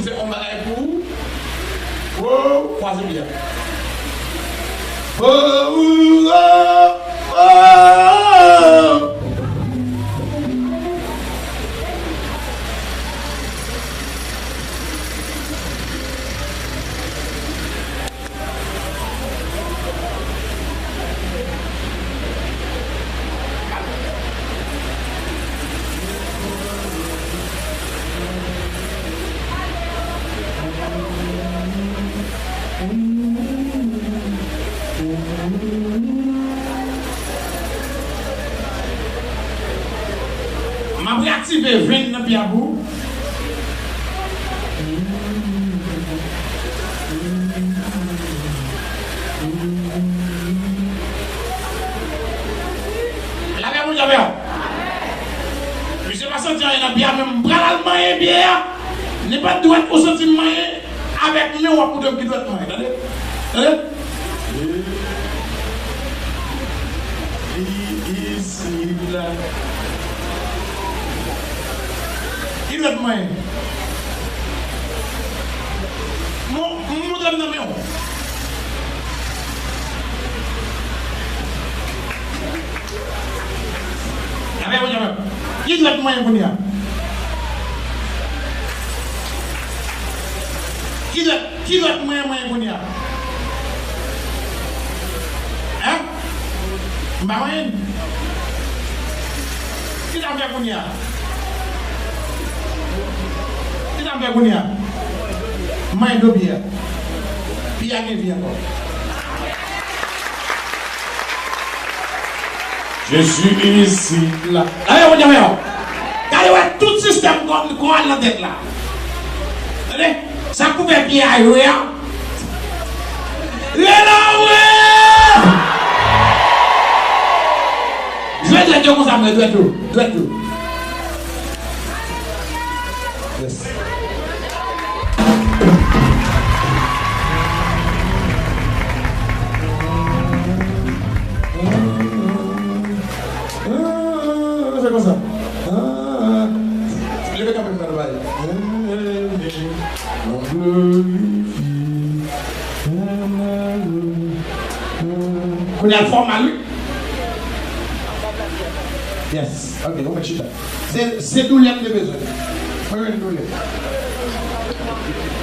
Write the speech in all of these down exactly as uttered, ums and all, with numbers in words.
Fè yon bagay pou ou. Oh, kwaze pye a. Oh, oh, oh, oh. M ap reaktive venn nan pye a pou ou. Lapè Bondye avè w. Misye pa santi anyen nan pye a, men m pral al manyen pye a. Nenpòt dwèt ou santi m manyen, avèk men w ap montre m ki dwèt mwen ye, tande? Tande? Li isit la. Ki dwèt mwen ye? Mon-, montre m nan men w. Lapè Bondye avè w. Ki dwèt mwen ye kounye a? Ki dwèt, ki dwèt mwen ye, mwen ye kounye a? Hein? M pa manyen. Ki sa m fè kounye a? Ki sa m fè kounye a? M manyen do pye a. Pye a gen vi ankò. Jezi isit la. Gade, Bondye avè w. Gade, wè tout sistèm kò, kò a nan tèt la. Tande? Sa k pou fè pye a jwe a. Rele w, wi! Jwe dwèt yo konsa, mwen, dwèt yo. Dwèt yo. Yes. Fè konsa. Leve kanpe m nan bay. Kounye a l fè w mal, wi. Yes. Ok, ou mèt chita. Se, se doulè m te bezwen. Mwen jwenn doulè.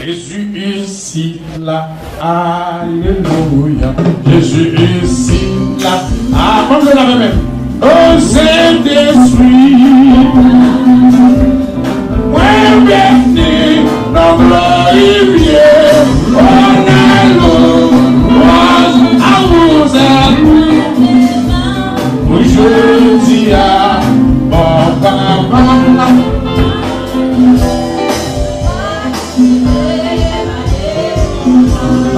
Jezi isit la. Alelouya. Jezi isit la. Ah, ban m jwe la menm. O Sentespri, mwen beni non glorifye. Onè, lwanj a ou sèl. Pou jodi a, bon Papa.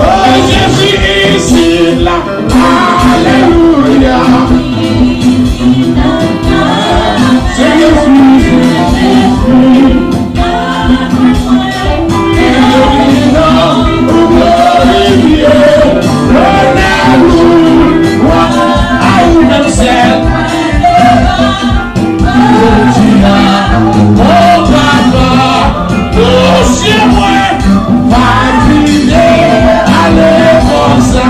Oh, Jezi isit la. Alelouya. Senyè, Jezi, Jezi. Glorifye, lonè, lwanj a ou menm sèl. Jodi a, o Papa, dosye mwen pa vide ale konsa.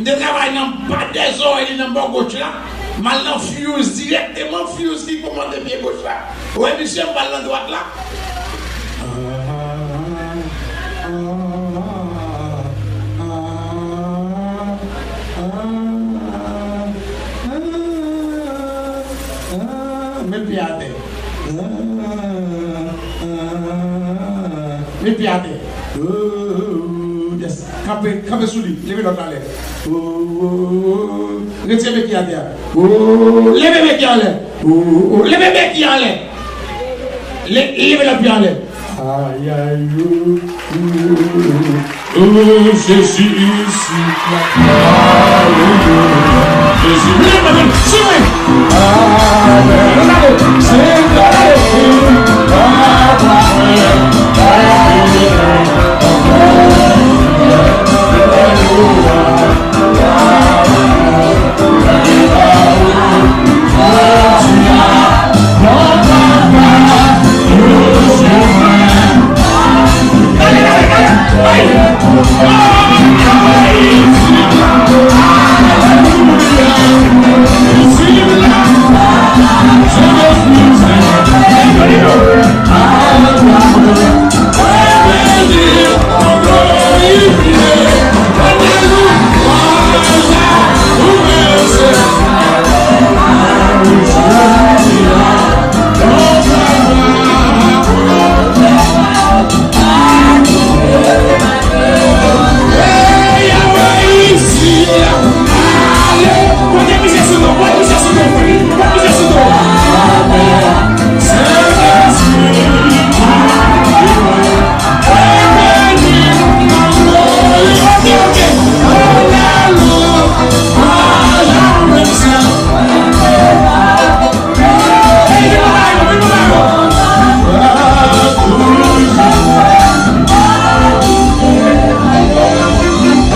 Te travay nan pa dè zòrèy li nan bò goch la. M al nan Fuse dirèkteman, Fuse ki kòmande pye goch la. Ou wè misye, m pral nan dwat la. Met pye atè. Met pye atè. Oh, yes. Kanpe, kanpe sou li. Leve lòt la anlè. Oh, oh, oh. Retire beki atè a. Oh, leve beki anlè. Oh, oh, leve beki anlè. Le-, leve lòt pye anlè. Ay, ay, oh, oh, oh. Oh, Jezi isi. Alelouya. Jezi. Leve men, sou mwen. Amen. Senyè, alelouya.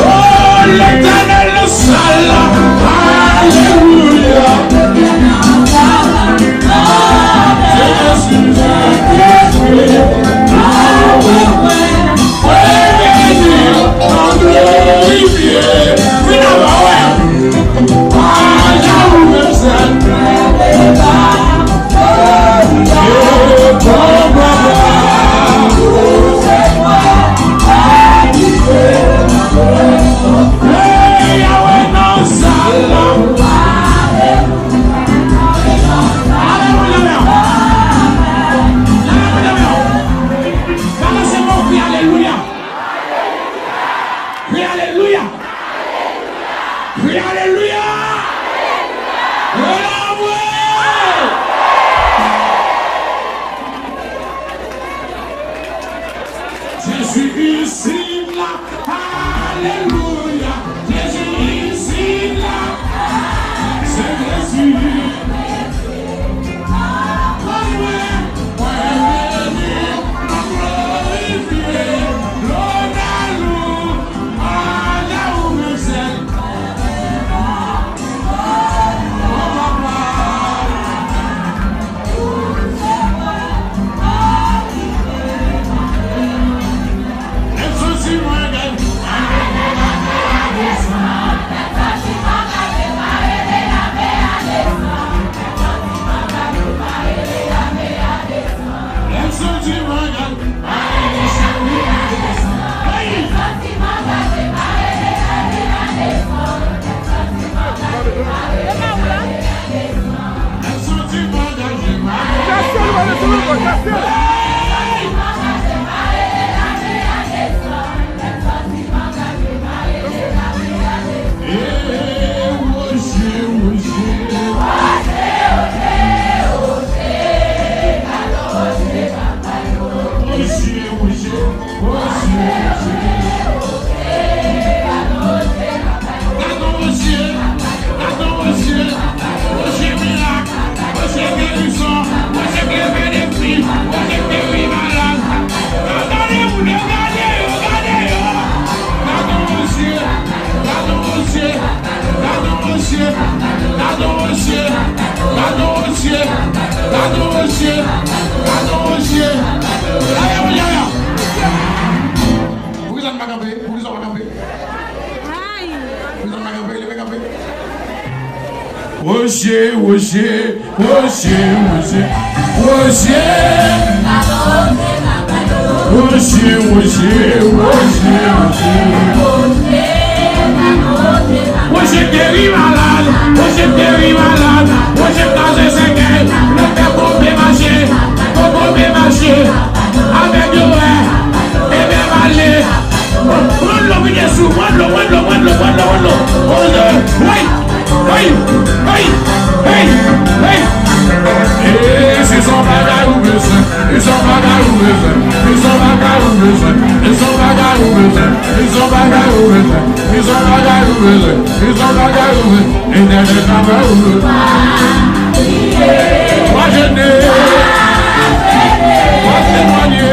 Oh, Letènèl nan sal la. Alelouya. Jezi, Jezi, Jezi. Mwen beni, mwen glorifye. Vin avan, wè. Alelouya! Alelouya! Kri alelouya! Bravo! Jezi isit la! Alelouya! Jezi isit la! Se Jezi! Gade yon Bondye, gade yon Bondye, Bondye mirak, Bondye gerizon, Bondye k leve defi, Bondye k geri malad. Gade moun yo, gade yo, gade yo. Gade yon Bondye, gade yon Bondye, gade yon Bondye, gade yon Bondye, gade yon Bondye, gade yon Bondye, gade yon Bondye. Gade Bondye, gade. Poukisa n pa kanpe? Poukisa w pa kanpe? Poukisa n pa kanpe? Woje, woje, woje, woje, woje. Woje, woje, woje, woje. Woje geri malad, woje geri malad, woje kraze sèkèy, doktè konpe mache, konpe mache, avèg yo wè, ebyen pale. Pran dlo, vide sou, pran dlo, pran dlo, pran dlo, pran dlo, pran dlo. Woje, woy. Hey! Hey! Hey! Hey! E se son bagay ou bezwen, e son bagay ou bezwen, e son bagay ou bezwen, e son bagay ou bezwen, e son bagay ou bezwen, e son bagay ou bezwen, e son bagay ou bezwen, e dènye travay ou bezwen. Pa jene, pa temwanye.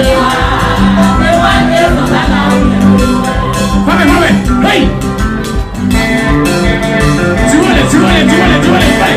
Fame, fame, hey! Ti vole, ti vole, ti vole, ti vole, fè!